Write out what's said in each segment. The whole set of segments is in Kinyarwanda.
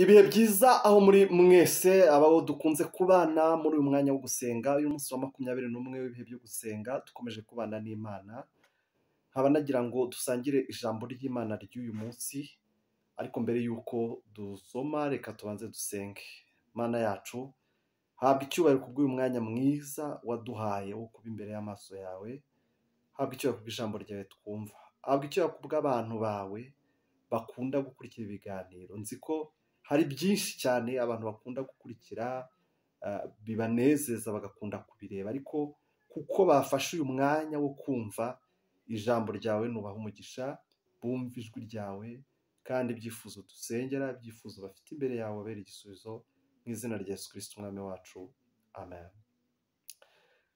Ibihe byiza aho muri mwese abo dukunze kubana muri uyu mwanya wo gusenga, uyu munsi wa 21 w'ibihe byo gusenga, dukomeje kubana n'Imana. Nkaba nagira ngo dusangire ijambo ry'Imana ry'uyu munsi, ariko mbere y'uko dusoma reka tubanze dusenge. Mana yacu, habwa icyubahiro kubw'uyu mwanya mwiza waduhaye wo kuba imbere y'amaso yawe, habwa icyubahiro kubw'ijambo ryawe twumva, habwa icyubahiro kubw'abantu bawe bakunda gukurikira ibiganiro. Nzi ko hari byinshi cyane abantu bakunda gukurikira, bibanezeza bagakunda kubireba, ariko kuko bafashe uyu mwanya wo kumva ijambo ryawe, nubaha umugisha, bumva ijwi ryawe, kandi ibyifuzo dusengera, ibyifuzo bafite imbere yawe babere igisubizo, mu izina rya Yesu Kristo umwami wacu, amen.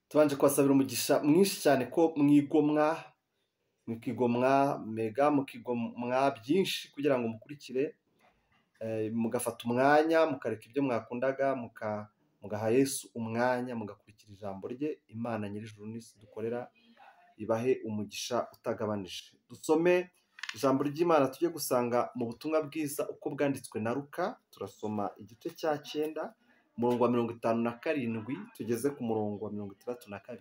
Tubanje kubasabira umugisha mwinshi cyane ko mwigomwa, mukigomwa mega, mukigomwa byinshi kugira ngo mukurikire, mugafata umwanya, mukareka ibyo mwakundaga, mugaha Yesu umwanya, mugakurikira ijambo rye. Imana nyir'ijuru n'isi dukorera ibahe umugisha utagabanije. Dusome ijambo ry'Imana tujye gusanga mu butumwa bwiza uko bwanditswe na Luka. Turasoma igice cya 9 umurongo wa 57 tugeze ku murongo wa 62.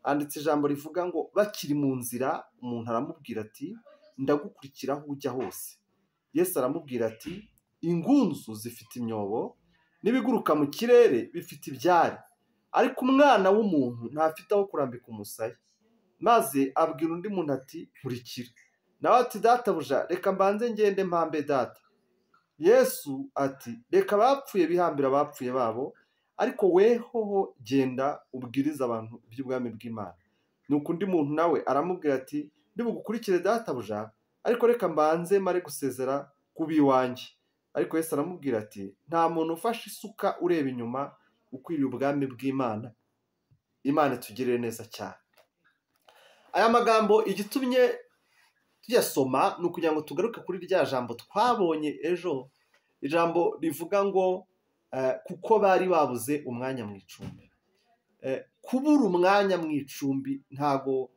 Handitse ijambo rivuga ngo bakiri mu nzira umuntu aramubwira ati ndagukurikira aho ujya hose. Yesu aramubwira ati ingunzu zifite imyobo n'ibiguruka mu kirere bifite ibyari, ariko umwana w'umuntu ntafite aho kurambika umusaya. Maze abwira undi muntu ati nkurikira. Nawe ati databuja, reka mbanze ngende mpambe data. Yesu ati reka abapfuye bihambira abapfuye babo, ariko wehoho genda ubwiriza abantu iby'ubwami bw'Imana. Nuko undi muntu nawe aramubwira ati ndibugukurikire databuja, ariko reka mbanze mare gusezera kub'iwanjye. Ariko Yesu aramubwira ati nta muntu ufashe isuka ureba inyuma ukwiriye ubwami bw'Imana. Imana itugirire neza cyane. Aya magambo igitumye tuyasoma ni ukugira ngo tugaruke kuri rya jambo twabonye ejo, ijambo rivuga ngo kuko bari babuze umwanya mu icumbi. Kubura umwanya mu icumbi ntago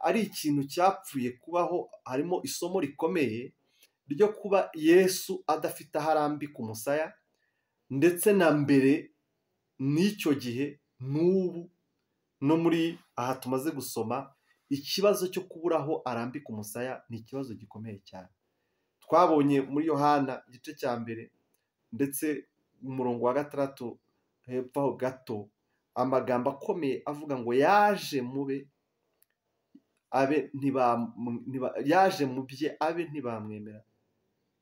ari ikintu cyapfuye kubaho, harimo isomo rikomeye ryo kuba Yesu adafite aho arambika umusaya, ndetse na mbere n'icyo gihe n'ubu no muri aha tumaze gusoma, ikibazo cyo kubura aho arambika umusaya ni ikibazo gikomeye cyane. Twabonye muri Yohana igice cya 1 ndetse umurongo wa 6 hepfo aho gato, amagambo akomeye avuga ngo yaje mube abe yaje mu bye abe ntibamwemera,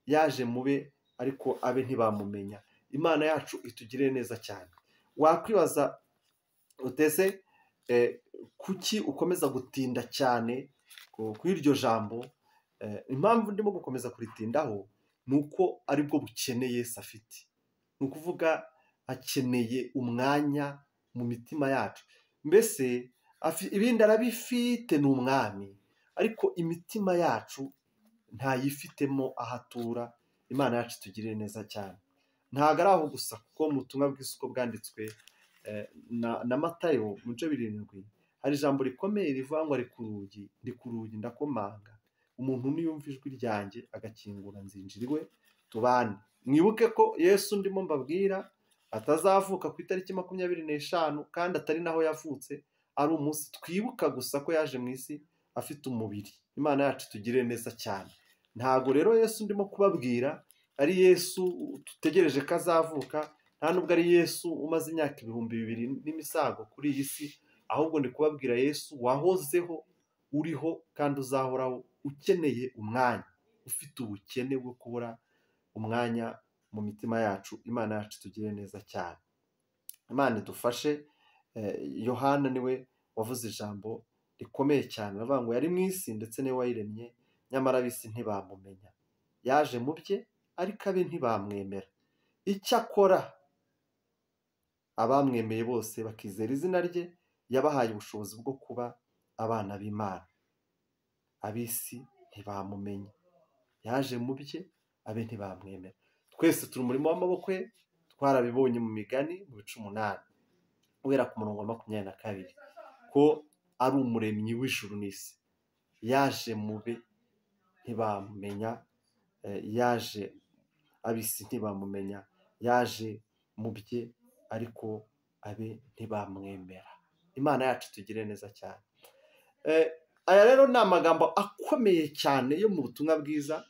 yaje mube ariko abe ntibamumenya. Imana yacu itugirire neza cyane. Wakwibaza utese kuki ukomeza gutinda cyane kuri iryo jambo? Impamvu ndimo gukomeza kuritindaho ni uko aribwo bukene Yesu afite. Ni ukuvuga akeneye umwanya mu mitima yacu. Mbese ibindi arabifite, ni umwami, ariko imitima yacu ntayifitemo ahatura. Imana yacu itugirire neza cyane. Ntabwo ari aho gusa, kuko mu butumwa bwiza uko bwanditswe na Matayo mu bice 7 hari ijambo rikomeye rivuga ngo ari ku rugi, ndi ku rugi ndakomanga, umuntu niyumva ijwi ryanjye agakingura nzinjira iwe tubane. Mwibuke ko Yesu ndimo mbabwira atazavuka ku itariki 25, kandi atari naho yavutse, ari umunsi twibuka gusa ko yaje mu isi afite umubiri. Imana yacu itugirire neza cyane. Ntago rero Yesu ndimo kubabwira ari Yesu dutegereje ko azavuka, nta nubwo ari Yesu umaze imyaka 2000 n'imisago kuri iyi si, ahubwo ndi kubabwira Yesu wahozeho, uriho kandi uzahoraho, ukeneye umwanya, ufite ubukene bwo kubura umwanya mu mitima yacu. Imana yacu itugirire neza cyane. Imana idufashe. Yohana niwe wavuze ijambo rikomeye cyane, aravuga ngo yari mu isi ndetse niwe wayiremye, nyamara ab'isi ntibamumenya. Yaje mu bye ariko abe ntibamwemera. Icyakora abamwemeye bose bakizera izina rye, yabahaye ubushobozi bwo kuba abana b'Imana. Ab'isi ntibamumenya. Yaje mu bye abe ntibamwemera. Twese turi umurimo w'amaboko ye, twarabibonye mu migani mu bice 8 guhera ku murongo wa 22 ko ari umuremyi w'ijuru n'isi. Yaje mu be ntibamumenya, yaje ab'isi ntibamumenya. Yaje mu bye ariko abe ntibamwemera. Imana yacu tugire neza cyane. Aya rero ni amagambo akomeye cyane yo mu butumwa bwiza,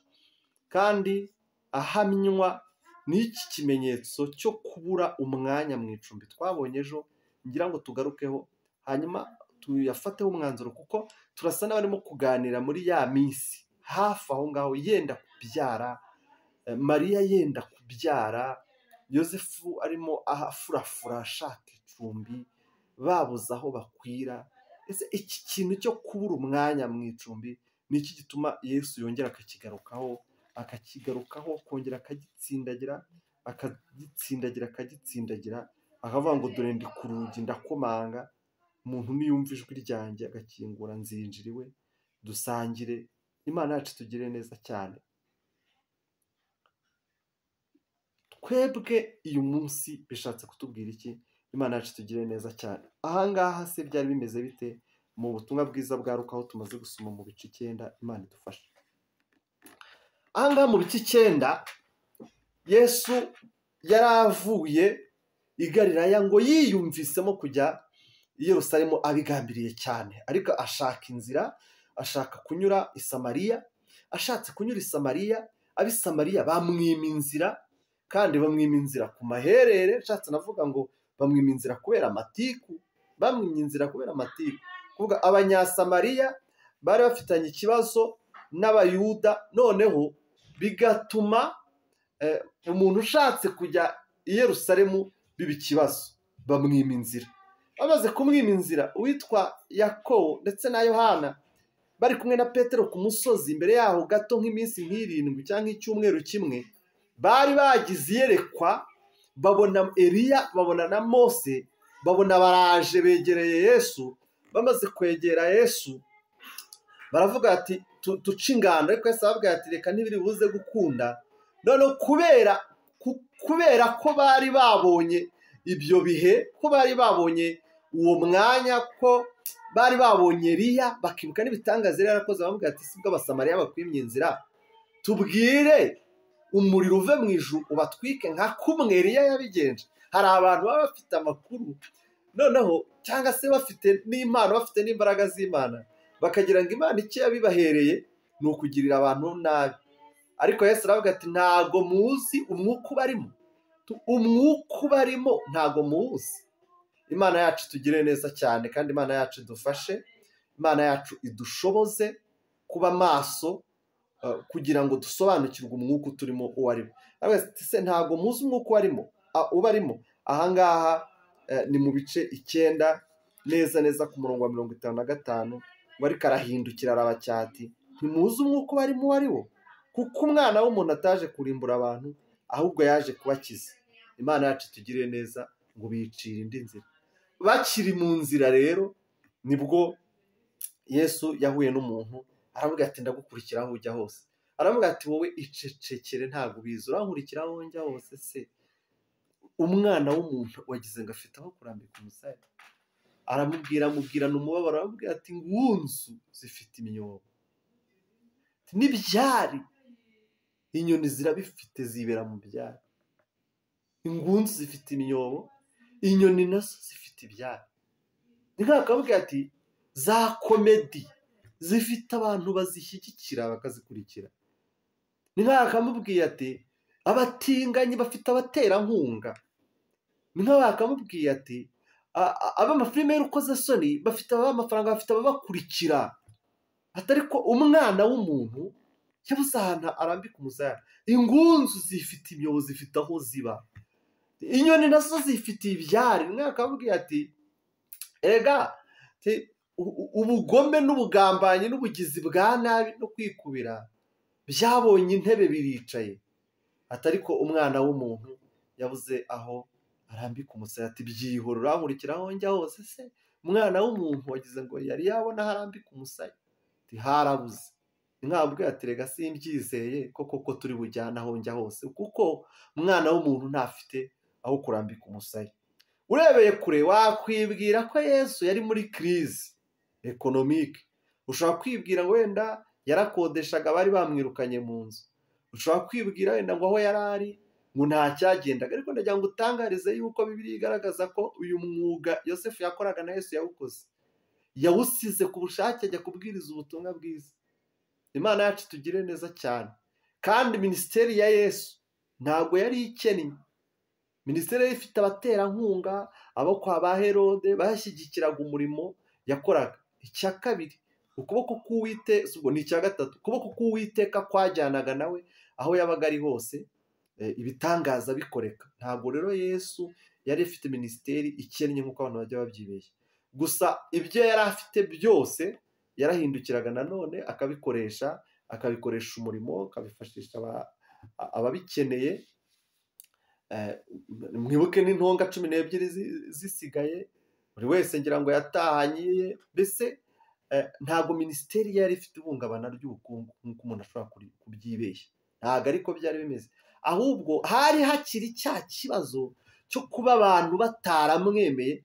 kandi ahamywa n'iki kimenyetso cyo kubura umwanya mu icumbi twabonye ejo, ngira ngo tugarukeho hanyuma tuyafateho umwanzuro, kuko turasa n'abarimo kuganira muri ya minsi hafi aho ngaho yenda kubyara, Mariya yenda kubyara, Yosefu arimo afurafura ashaka icumbi, babuze aho bakwira. Ese iki kintu cyo kubura umwanya mu icumbi ni iki gituma Yesu yongera akakigarukaho, akakigarukaho, akongera akagitsindagira, akagitsindagira, akagitsindagira, akavuga ngo dore ndi ku rugi ndakomanga, umuntu niyumva ijwi ryanjye agakingura nzinjira iwe dusangire. Imana yacu tugire neza cyane. Twebwe uyu munsi bishatse kutubwira iki? Imana yacu tugire neza cyane. Ahangaha se byari bimeze bite mu butumwa bwiza bwa Luka, aho tumaze gusoma mu bice 9? Imana idufashe. Ahangaha mu bice 9 Yesu yaravuye i Galilaya ngo yiyumvisemo kujya i Yerusalemu abigambiriye cyane, ariko ashaka inzira, ashaka kunyura i Samariya. Ashatse kunyura i Samariya, ab'i Samariya bamwima inzira, kandi bamwima inzira ku maherere. Ashatse navuga ngo bamwima inzira kubera amatiku, bamwima inzira kubera amatiku. Kuvuga abanyasamariya bari bafitanye ikibazo n'abayuda, noneho bigatuma umuntu ushatse kujya i Yerusalemu biba ikibazo, bamwima inzira. Bamaze kumwima inzira, uwitwa Yakobo ndetse na Yohana bari kumwe na Petero ku musozi, imbere yaho gato nk'iminsi nk'irindwi cyangwa icyumweru kimwe, bari bagize iyerekwa, babona Eliya, babona na Mose, babona baraje begereye Yesu. Bamaze kwegera Yesu baravuga ati duce ingando, ariko Yesu arababwira ati reka ntibiri buze gukunda. Noneho kubera ko bari babonye ibyo bihe, ko bari babonye uwo mwanya, ko bari babonye Eliya, bakibuka n'ibitangaza yari yarakoze, bamubwira ati sibwo abasamariya bakwimye inzira, tubwire umuriro uve mu ijuru ubatwike nka kumwe Eliya yabigenje. Hari abantu baba bafite amakuru noneho cyangwa se bafite n'impano, bafite n'imbaraga z'Imana, bakagira ngo Imana icyo yabibahereye ni ukugirira abantu nabi. Ariko Yesu aravuga ati ntago muzi umwuka ubarimo, umwuka ubarimo ntago muzi. Imana yacu tugire neza cyane, kandi Imana yacu idufashe, Imana yacu idushoboze kuba maso kugira ngo dusobanukirwe umwuka turimo uwo arimo. Se ntago muzi umwuka ubarimo, ubarimo. Ahangaha ni mu bice 9 neza neza ku murongo wa 55, ngo ariko arahindukira arabacyati, ntimuzi umwuka ubarimo uwo ari wo, kuko umwana w'umuntu ataje kurimbura abantu, ahubwo yaje kubakiza. Imana yacu tugire neza ngo bicire indi nzira. Bakiri mu nzira rero nibwo Yesu yahuye n'umuntu, aravuga ati ndagukurikira aho ujya hose. Aravuga ati wowe icecekere ntabwo ubizi, urankurikira aho njya hose se? Umwana w'umuntu wagize ngo afite aho kurambika umusaya. Aramubwira, amubwirana umubabaro, aramubwira ati ngunzu zifite imyobo n'ibyari, inyoni zirabifite zibera mu byari. Ingunzu zifite imyobo, inyoni nazo zifite ibyari. Ni nk'akabwira ati za komedi zifite abantu bazishyigikira bakazikurikira. Ni nk'akamubwiye ati abatinganyi bafite abaterankunga. Ni nk'akamubwiye ati ab'amafilime y'urukozasoni bafite amafaranga, bafite ababakurikira. Atari ko umwana w'umuntu yabuze ahantu arambika umusaya. Ingunzu zifite imyobo, zifite aho ziba, inyoni nazo zifite ibyari. Ni nk'akamubwiye ati erega ubugome n'ubugambanyi n'ubugizi bwa nabi no kwikubira byabonye intebe biricaye. Atari ko umwana w'umuntu yabuze aho arambika umusaya. Ati byihora urankurikira aho njya hose se? Umwana w'umuntu wagize ngo yari yabona aho arambika umusaya, ati harabuze. Nkabwira ati rega simbyizeye ko koko turi bujyane aho njya hose, kuko umwana w'umuntu ntafite aho kurambika umusaya. Urebeye kure wakwibwira ko Yesu yari muri crise economique. Ushobora kwibwira ngo wenda yarakodeshaga bari bamwirukanye mu nzu. Ushobora kwibwira wenda ngo aho yari ari ngo nta cyagendaga, ariko ndagira ngo utangarize yuko Bibiliya igaragaza ko uyu mwuga Yosefu yakoraga na Yesu yawukoze, yawusize ku bushake ajya kubwiriza ubutumwa bwiza. Imana yacu tugire neza cyane. Kandi minisiteri ya Yesu ntabwo yari ikennye. Minisiteri yari ifite abaterankunga, abo kwa ba Herode bashyigikiraga umurimo yakoraga. Icya kabiri, ukuboko k'Uwiteka, ni icya gatatu, ukuboko k'Uwiteka kwajyanaga nawe aho yabaga ari hose, ibitangaza bikoreka. Ntabwo rero Yesu yari ifite minisiteri ikennye nk'uko abantu bajya babyibeshya. Gusa ibyo yari afite byose yarahindukiraga nanone akabikoresha, akabikoresha umurimo, akabifashisha ababikeneye. Mwibuke n'intonga 12 zisigaye, buri wese ngira ngo yatahanye. Mbese ntabwo minisiteri yari ifite ihungabana ry'ubukungu nk'uko umuntu ashobora kubyibeshya, ntabwo ariko byari bimeze. Ahubwo hari hakiri cya kibazo cyo kuba abantu bataramwemeye,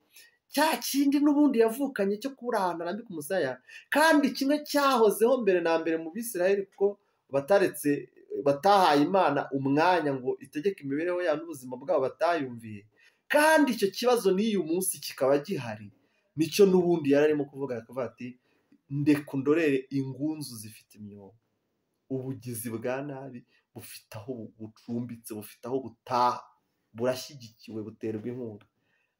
cya kindi n'ubundi yavukanye cyo kubura ahantu arambika umusaya, kandi kimwe cyahozeho mbere na mbere mu Bisirayeli, kuko bataretse, batahaye Imana umwanya ngo itegeke imibereho yabo n'ubuzima bwabo, batayumviye. Kandi icyo kibazo n'uyu munsi kikaba gihari. Nicyo n'ubundi yari arimo kuvuga, akavuga ati ndeka undorere ingunzu zifite imyobo. Ubugizi bwa nabi bufite aho bucumbitse, bufite aho butaha, burashyigikiwe, buterwa inkunga.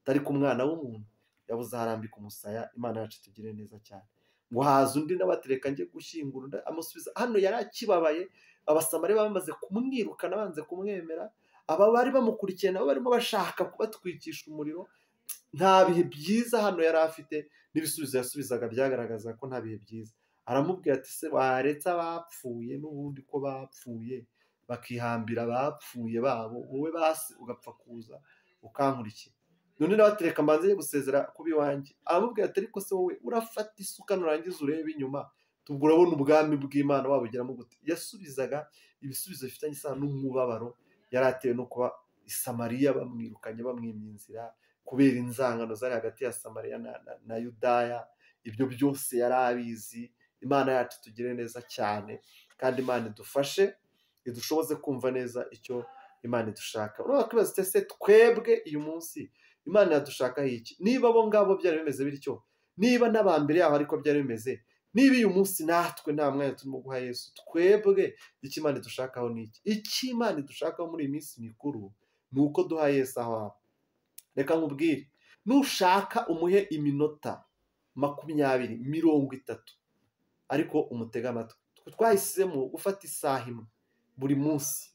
Ariko umwana w'umuntu yabuze aho arambika umusaya. Imana yacu tugire neza cyane. Ngo haza undi nawe atereka njye gushyingura, undi amusubiza. Hano yari akibabaye, Abasamariya bamaze kumwirukana, banze kumwemera, aba bari bamukurikiye nabo barimo bashaka kubatwikisha umuriro. Nta bihe byiza hano yari afite, n'ibisubizo yasubizaga byagaragaza ko nta bihe byiza. Aramubwira ati se waretse abapfuye n'ubundi ko bapfuye, bakihambira abapfuye babo, wowe basi ugapfa kuza ukankurikira. None nawe atereka mbanze njye gusezera kuba iwanjye. Aramubwira ati ariko se wowe urafata isuka nurangiza urebe inyuma, tubwo urabona ubwami bw'Imana wabugeramo gute? Yasubizaga ibisubizo bifitanye isano n'umubabaro yari atewe no kuba i Samariya bamwirukanye, bamwimye inzira kubera inzangano zari hagati ya Samariya na Yudaya. Ibyo byose yari abizi. Imana yacu tugire neza cyane, kandi Imana idufashe, idushoboze kumva neza icyo Imana idushaka. Urabona kwibaza uti ese twebwe uyu munsi Imana yadushakaho iki? Niba abo ngabo byari bimeze bityo, niba n'abambere yabo ariko byari bimeze, niba uyu munsi natwe nta mwanya turimo guha Yesu, twebwe icyo Imana idushakaho ni iki? Icyo Imana idushakaho muri iyi minsi mikuru ni uko duha Yesu aho aba. Reka nkubwire, nushaka umuhe iminota 20, 30, ariko umutega amatwi. Twahisemo gufata isaha imwe buri munsi,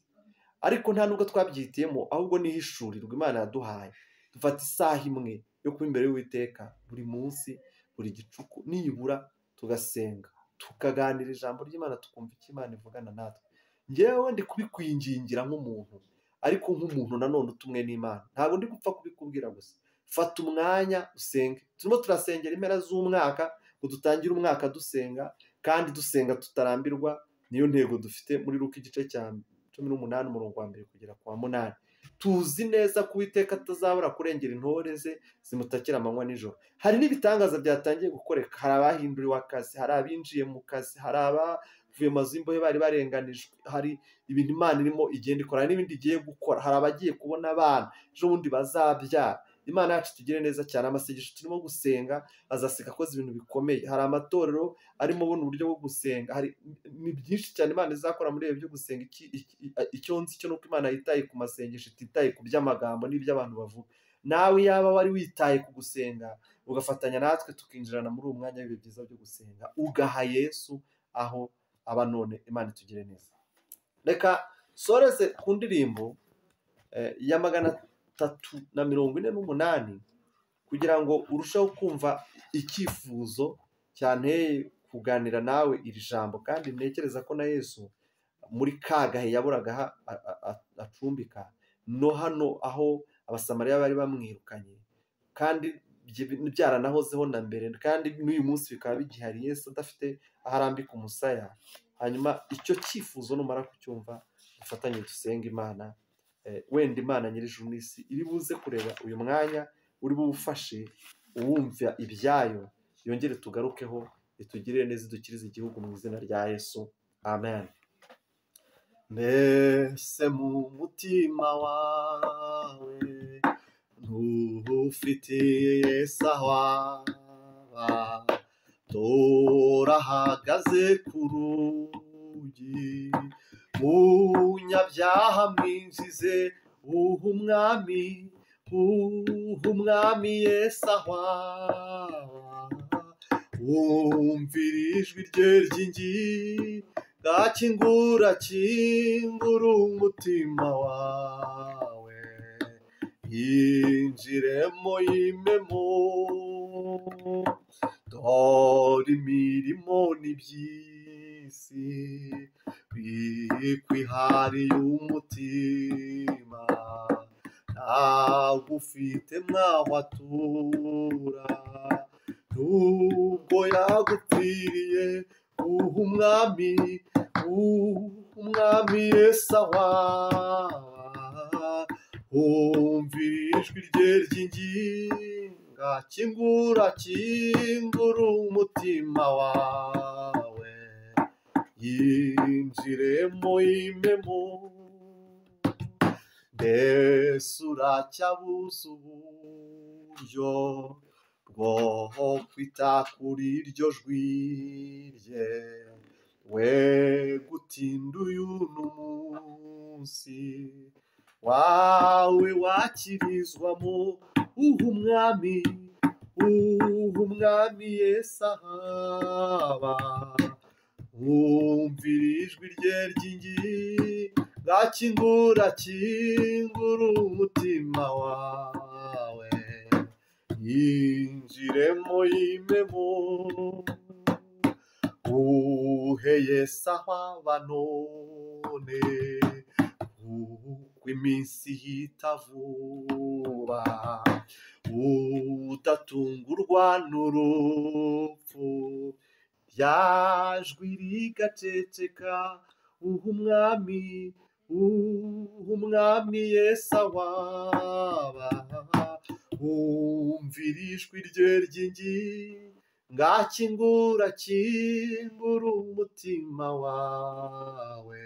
ariko nta nubwo twabyitiyemo, ahubwo nihishurirwa Imana yaduhaye. Dufata isaha imwe yo kuba imbere y'Uwiteka buri munsi, buri gicuku, nibura tugasenga, tukaganira ijambo ry'Imana, tukumva icyo Imana ivugana natwe. Njyewe ndi kubikwingingira nk'umuntu, ariko nk'umuntu nanone utumwe n'Imana, ntabwo ndi gupfa kubikubwira gusa. Fata umwanya usenge. Turimo turasengera impera z'umwaka ngo dutangire umwaka dusenga, kandi dusenga tutarambirwa. Niyo ntego dufite muri Luka igice cya 18 umurongo wa 1 kugera ku wa 8. Tuzi neza ko Uwiteka atazabura kurengera intore ze zimutakira amanywa nijoro. Hari n'ibitangaza byatangiye gukoreka, hari abahinduriwe akazi, hari abinjiye mu kazi, hari abavuye mu mazu y'imbohe bari barenganijwe, hari ibintu Imana irimo igenda ikora, hari n'ibindi igiye gukora, hari abagiye kubona abana ejo bundi bazabyara. Imana yacu tugire neza cyane. Amasengesho turimo gusenga azasiga akoze ibintu bikomeye. Hari amatorero arimo abona uburyo bwo gusenga, hari ni byinshi cyane Imana izakora muri ibyo byo gusenga. Icyo nzi cyo nuko Imana yitaye ku masengesho, ititaye ku by'amagambo n'iby'abantu bavuga. Nawe yaba wari witaye ku gusenga, ugafatanya natwe tukinjirana muri uwo mwanya w'ibihe byiza byo gusenga, ugaha Yesu aho aba none. Imana itugire neza. Reka soreze ku ndirimbo ya 348 kugira ngo urusheho kumva icyifuzo cyanteye kuganira nawe iri jambo, kandi ntekereza ko na Yesu muri kagahe yaburaga acumbika, no hano aho Abasamariya bari bamwirukanye, kandi byaranahozeho na mbere, kandi n'uyu munsi bikaba bigihari, Yesu adafite aho arambika umusaya. Hanyuma icyo cyifuzo numara kucyumva, dufatanye dusenge Imana. Wenda Imana nyir'ijuru n'isi iri buze kureba uyu mwanya uri buwufashe uwumva ibyayo, yongere tugarukeho, itugirire neza, idukirize igihugu mu izina rya Yesu. Amen. Mbese mu mutima wawe ntufitiye Yesu aho aba? Dore ahagaze ku rugi, munyabyaha mwinjize, uha umwami, uha umwami Yesu aho aba. Wumvira ijwi rye ry'inginga, kingura kingura umutima wawe, yinjiremo yimemo. Dore imirimo n'iby'isi bikwihariye umutima, ntabwo ufite mwaho atura. Nubwo yagupfiriye, uha umwami, uha umwami Yesu aho aba. Wumvira ijwi rye ry'inginga, kingura kingura umutima wawe, yinjiremo yimemo. Mbese uracyabuze uburyo bwo kwita kuri iryo jwi rye? We gutinda uyu n'umunsi wawe wakirizwamo, uha umwami, uha umwami Yesu ahaba. Wumvira ijwi rye ry'inginga, kingura kingura umutima wawe, yinjiremo yimemo. Uhe Yesu aho aba none, kuko iminsi ihita vuba, udatungurwa n'urupfu, rya jwi rigaceceka, uha umwami, uha umwami Yesu aho aba. Wumvira ijwi rye ry'inginga, kingura kingura umutima wawe,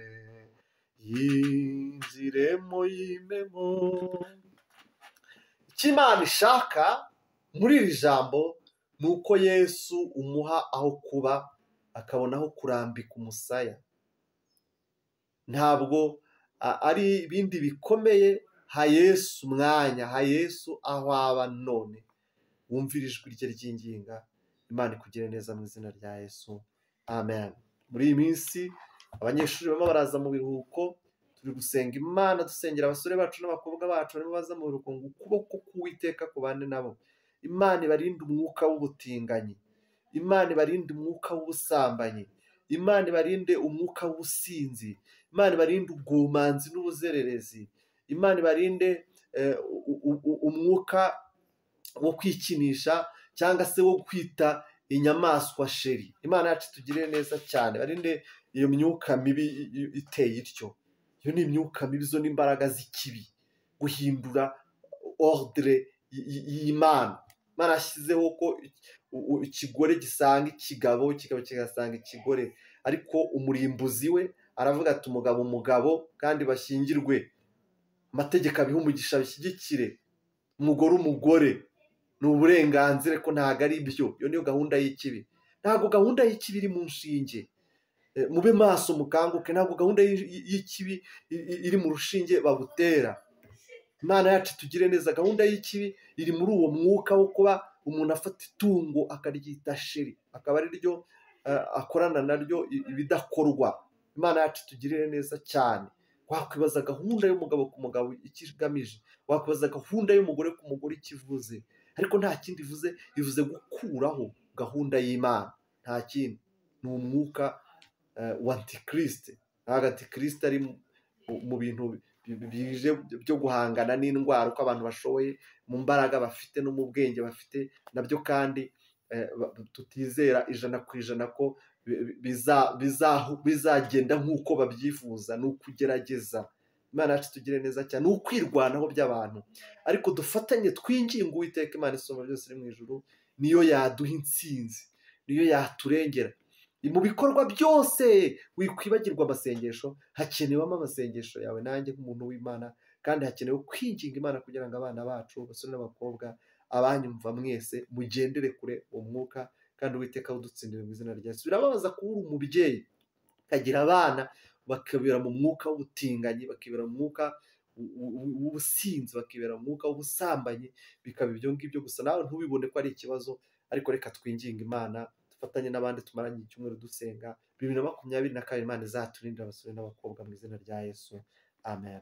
yinjiremo yimemo. Icyo Imana ishaka muri iri jambo ni uko Yesu umuha aho kuba, akabona aho kurambika umusaya. Ntabwo ari ibindi bikomeye, ha Yesu umwanya, ha Yesu aho aba none. Wumvire ijwi rye ry'inginga. Imana ikugire neza mu izina rya Yesu, amen. Muri iyi minsi abanyeshuri barimo baraza mu biruhuko, turi gusenga Imana, dusengera abasore bacu n'abakobwa bacu barimo baza mu biruhuko ngo ukuboko k'Uwiteka kubane nabo. Imana ibarinde umwuka w'ubutinganyi, Imana ibarinde umwuka w'ubusambanyi, Imana ibarinde umwuka w'ubusinzi, Imana ibarinde ubwomanzi n'ubuzererezi, Imana ibarinde umwuka wo kwikinisha cyangwa se wo kwita inyamaswa sheri. Imana yacu itugirire neza cyane, barinde iyo myuka mibi iteye ityo. Iyo ni imyuka mibi, zo n'imbaraga z'ikibi, guhindura ordre y'Imana. Imana yashyizeho ko ikigore gisanga ikigabo, ikigabo kigasanga ikigore, ariko umurimbuzi we aravuga ati umugabo umugabo kandi bashyingirwe, amategeko abihe umugisha bishyigikire, umugore umugore, ni uburenganzira ko ntabwo ari byo. Iyo niyo gahunda y'ikibi. Ntabwo gahunda y'ikibi iri mu nshinge. Mube maso mukanguke, ntabwo gahunda y'ikibi iri mu rushinge bagutera. Imana yacu tugire neza. Gahunda y'ikibi iri muri uwo mwuka wo kuba umuntu afata itungo akaryita sheri, akaba ari ryo akorana naryo ibidakorwa. Imana yacu tugirire neza cyane. Wakwibaza gahunda y'umugabo ku mugabo icyo igamije, wakwibaza gahunda y'umugore ku mugore icyo ivuze, ariko nta kindi ivuze, ivuze gukuraho gahunda y'Imana, nta kindi. Ni umwuka wa antikristo. Ntabwo antikristo ari mu bintu bije byo guhangana n'indwara uko abantu bashoboye, mu mbaraga bafite no mu bwenge bafite nabyo, kandi tutizera 100% ko bizagenda nk'uko babyifuza. Ni ukugerageza. Imana yacu tugire neza cyane, ni ukwirwanaho by'abantu, ariko dufatanye twinginge Uwiteka Imana isumba byose iri mu ijuru, niyo yaduha intsinzi, niyo yaturengera. Mu bikorwa byose wikwibagirwa amasengesho, hakenewemo amasengesho yawe nanjye nk'umuntu w'Imana, kandi hakenewe kwinginga Imana kugira ngo abana bacu, abasore n'abakobwa, abanyumva mwese mugendere kure uwo mwuka, kandi Uwiteka awudutsindire mu izina rya Yesu. Birababaza kuba uri umubyeyi ukagira abana bakibera mu mwuka w'ubutinganyi, bakibera mu mwuka w'ubusinzi, bakibera mu mwuka w'ubusambanyi, bikaba ibyo ngibyo gusa, nawe ntubibone ko ari ikibazo. Ariko reka twinginge Imana, dufatanye n'abandi tumaranye icyumweru dusenga. 2022 Imana izaturindire abasore n'abakobwa mu izina rya Yesu, amen.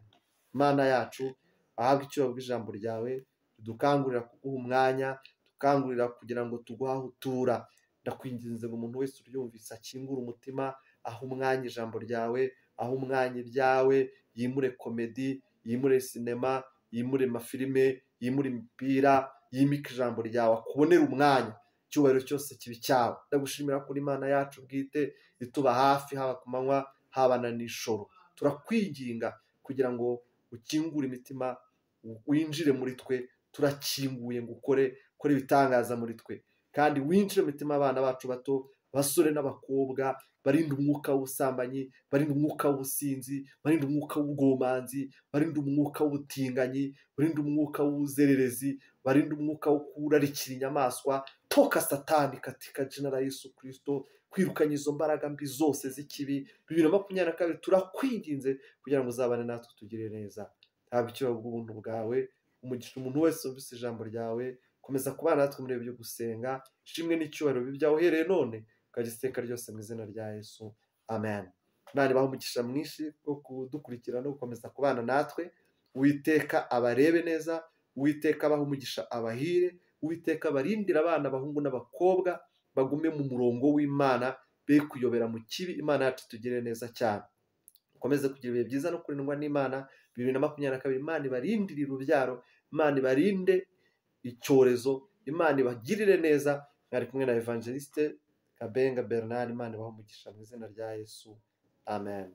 Imana yacu, ahabwe icyubahiro bw'ijambo ryawe, dukangurira kuguha umwanya, dukangurira kugira ngo tuguhe aho utura. Ndakwinginze ngo umuntu wese uryumvise akingure umutima, aho umwanya ijambo ryawe, aho umwanya ibyawe, yimure komedi, yimure sinema, yimure amafilime, yimure imipira, yimike ijambo ryawe, akubonere umwanya. Icyubahiro cyose kibi cyawe. Ndagushimira kuri Imana yacu bwite ituba hafi, haba ku manywa haba na nijoro. Turakwinginga kugira ngo ukingure imitima, winjire muri twe. Turakinguye ngo ukore ibitangaza muri twe, kandi winjire mu mitima abana bacu bato, abasore n'abakobwa, barinde umwuka w'ubusambanyi, barinde umwuka w'ubusinzi, barinde umwuka w'ubwomanzi, barinde umwuka w'ubutinganyi, barinde umwuka w'ubuzererezi, barinde umwuka wo kurarikira inyamaswa. Toka Satani katika jina la Yesu Kristo, kwirukanya izo mbaraga mbi zose z'ikibi. 2022 turakwinginze kugira ngo uzabane natwe, tugire neza. Ntabwo icyubahiro bw'ubuntu bwawe, umugisha umuntu wese wumvise ijambo ryawe. Komeza kubana natwe muri ibyo gusenga. Ishimwe n'icyubahiro bibyawe uhereye none ukajya iteka ryose mu izina rya Yesu, amen. Imana ibahe umugisha mwinshi wo kudukurikira no gukomeza kubana natwe. Uwiteka abarebe neza, Uwiteka abahe umugisha abahire, Uwiteka abarindire abana, abahungu n'abakobwa, bagume mu murongo w'Imana, be kuyobera mu kibi. Imana yacu tugire neza cyane. Ukomeze kugira ibihe byiza no kurindwa n'Imana. 2022 Imana ibarindire urubyaro, Imana ibarinde icyorezo, Imana ibagirire neza. Mwari kumwe na Evangeliste Kabenga Bernard. Imana ibahe umugisha mu izina rya Yesu, amen.